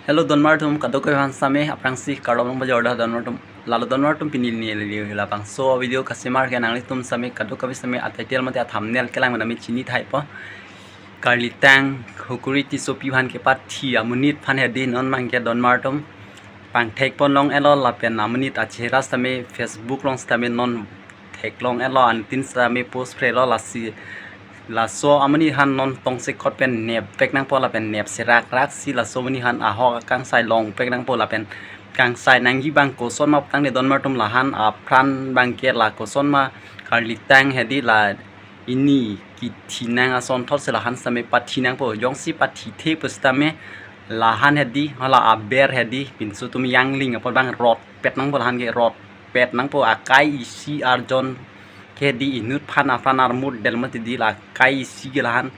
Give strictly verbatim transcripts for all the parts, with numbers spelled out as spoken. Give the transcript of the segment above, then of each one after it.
Hello, donmar atum, kadokave aphan sitame aphrangsi kardom nangpajor da donmar atum. Lalo donmar atum, pini neli labangso video kasemar ke nanglitum sitame kadokave sitame a-title mate a-thumbnail kelang mename chini thaipo. Karlitang Hukuri Tissopi aphan kepathi amonit aphan hedi non abangke donmar atum pangthek pon long-etlo lapen amonit achehra sitame Facebook along sitame non theklong-etlo, antin sitame post phrelo, lasi laso amonit aphan non tongsekot pen nepvek nangpo lapen nep serak raksi laso amonit aphan ahok akangsai longvek nangpo lapen kangsai nangji abang kosonma putangte donmar atum, la-an apran abangke la kosonma Karlitang hedi la ini kithi nang asonthotsi la-an sitame pathi nangpo. Jongsi pathithe pusitame la-an hedi hala aber hedi pinso atum yangling apot abang rotpet nangpo, la-an ke rotpet nangpo. Akai isi arjon ke hedi inut aphan apran armut del mati di la akai isi ke la-an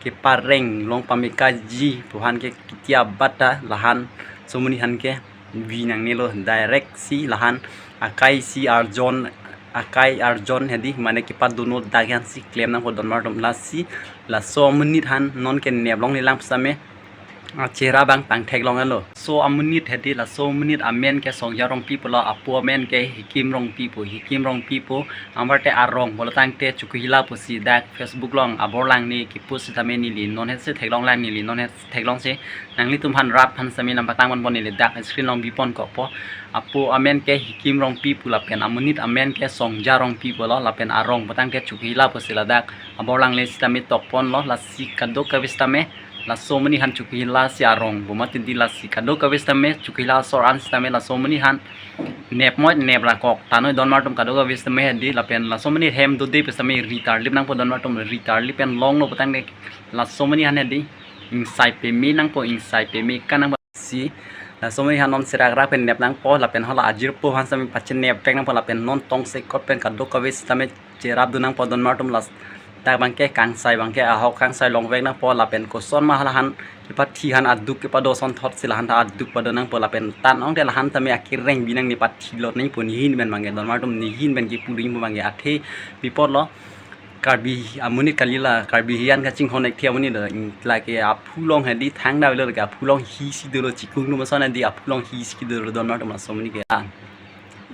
kepareng long pamekaji pu aphan ke kitia bata la-an so amonit aphan ke vi nangnelo, direct si la-an akai isi arjon, akai arjon hedi mane kepadono dak aphansi klem nangpo donmar atum. Lasi laso amonit aphan non ke neplonglelang pusitame achehra abang pangtheklong-etlo. So amonit hedi laso amonit amen ke Songja Rongpi pulo, apo amen ke Hikim Rongpi pu, Hikim Rongpi pu, anparte arong pulo tangte Chokihola pusi dak Facebook along abor lang ne kepost sitame neli non hetsi theklonglang, neli non hetsi theklongsi nanglitum aphan rat aphan sitame nangpaklang ponpo, neli dak screen along biponkokpo. Apo amen ke Hikim Rongpi pu lapen amonit amen ke Songja Rongpi pulo lapen arong putangte Chokihola pusi ladak abor langle sitame tokponlo. Lasi kadokave sitame laso amonit aphan Chokihola si arong pu mati di, lasi kadokave sitame Chokihola asor an sitame laso amonit aphan nepmoi nepra kok tanoi donmar atum, kadokave sitame hedi lapen laso amonit hem dode pusitame ri tarlip nangpo donmar atum, ri tarlip pen longlo putangte laso amonit aphan hedi ingsai peme nangpo, ingsai peme kan nangpo. Si laso amonit aphan non serak rak pen nep nangpo lapen hala ajirpo aphan sitame pachenepvek nangpo lapen non tongsekot pen kadokave sitame cherapdun nangpo donmar atum. Las dak abangke kangsai abangke ahok kangsai longvek nangpo lapen kosonma la-an kepathi aphan aduk kepado asonthotsi la-an ta aduk pado nangpo lapen tan ongte la-an tame akireng binang ne pathilo nangpo, nehin pen abangke donmar atum, nehin pen kipudun pu abangke athe bipotlo. Karbi amonit kalilo, Karbi hijan kachinghon ekthe amonit lo, lake aphu along hedi thangdavelo, lake aphu along hisi dolo, chikung atum ason hedi aphu along hisi dolo donmar atum, laso amonit ke. Ah.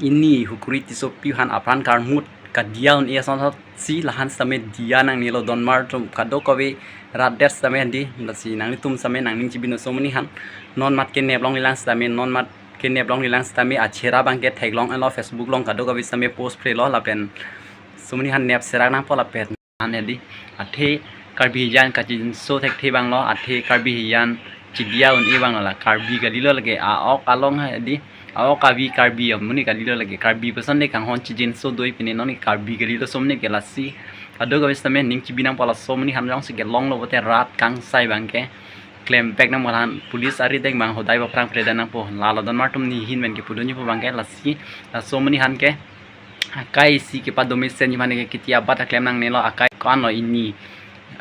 Ini Hukuri Tissopi aphan apran karmut kadiya un-e asonthotsi la-an sitame diya nangnelo donmar atum, kadokave rat det sitame hedi. Lasi nanglitum sitame nangning chibino, so amonit aphan non mat ke neplonglelang sitame, non mat ke neplonglelang sitame achehra abangke theklong-etlo, Facebook along kadokave sitame post phrelo lapen so amonit aphan nep serak nangpo lapen an hedi. Athe Karbi hijan kachinso thekthe abanglo, athe Karbi hijan chidiya un-e abanglo, la Karbi kalilo lake, a-ok along hedi, a-ok avi Karbi amonit kalilo lake, Karbi pu ason le kanghon chijinso doi pine non Karbi kalilo so amonit ke. Lasi kadokave sitame ning chibi nangpo, laso amonit aphan jongsi kelonglo pulote rat kangsai abangke klemvek nangpo, la-an police arideng abang hodai aphrang pledang nangpo, lalo donmar atum, nehin pen kipudunji pu abangke. Lasi laso amonit aphan ke akai isi kepado mesenji aphan ke kitia bata klem nangnelo, akai ko-anlo ini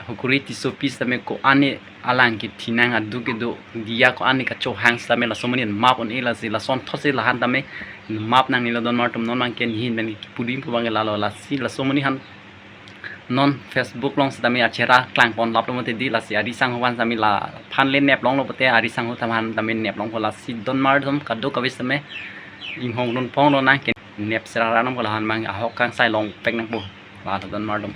Hukuri Tissopi sitame ko-an ne alang kithi nang aduk kedo, diya ko-an ne kachohang sitame laso amonit aphan map un-e, lasi lasonthotsi la-an tame map nangnelo donmar atum, non abangke nehin pen kipudun pu abangke lalo. Lasi laso amonit aphan non Facebook along sitame achehra klangpon laplo mati di, lasi ari sangho aphan sitame la aphan le neplonglo pulote ari sangho atum aphan tame neplongpo. Lasi donmar atum kadokave sitame inghong dun ponglo nang ke nep serak rak nangpo, la-an abang ahok kangsai longvek nangpo, lalo donmar atum.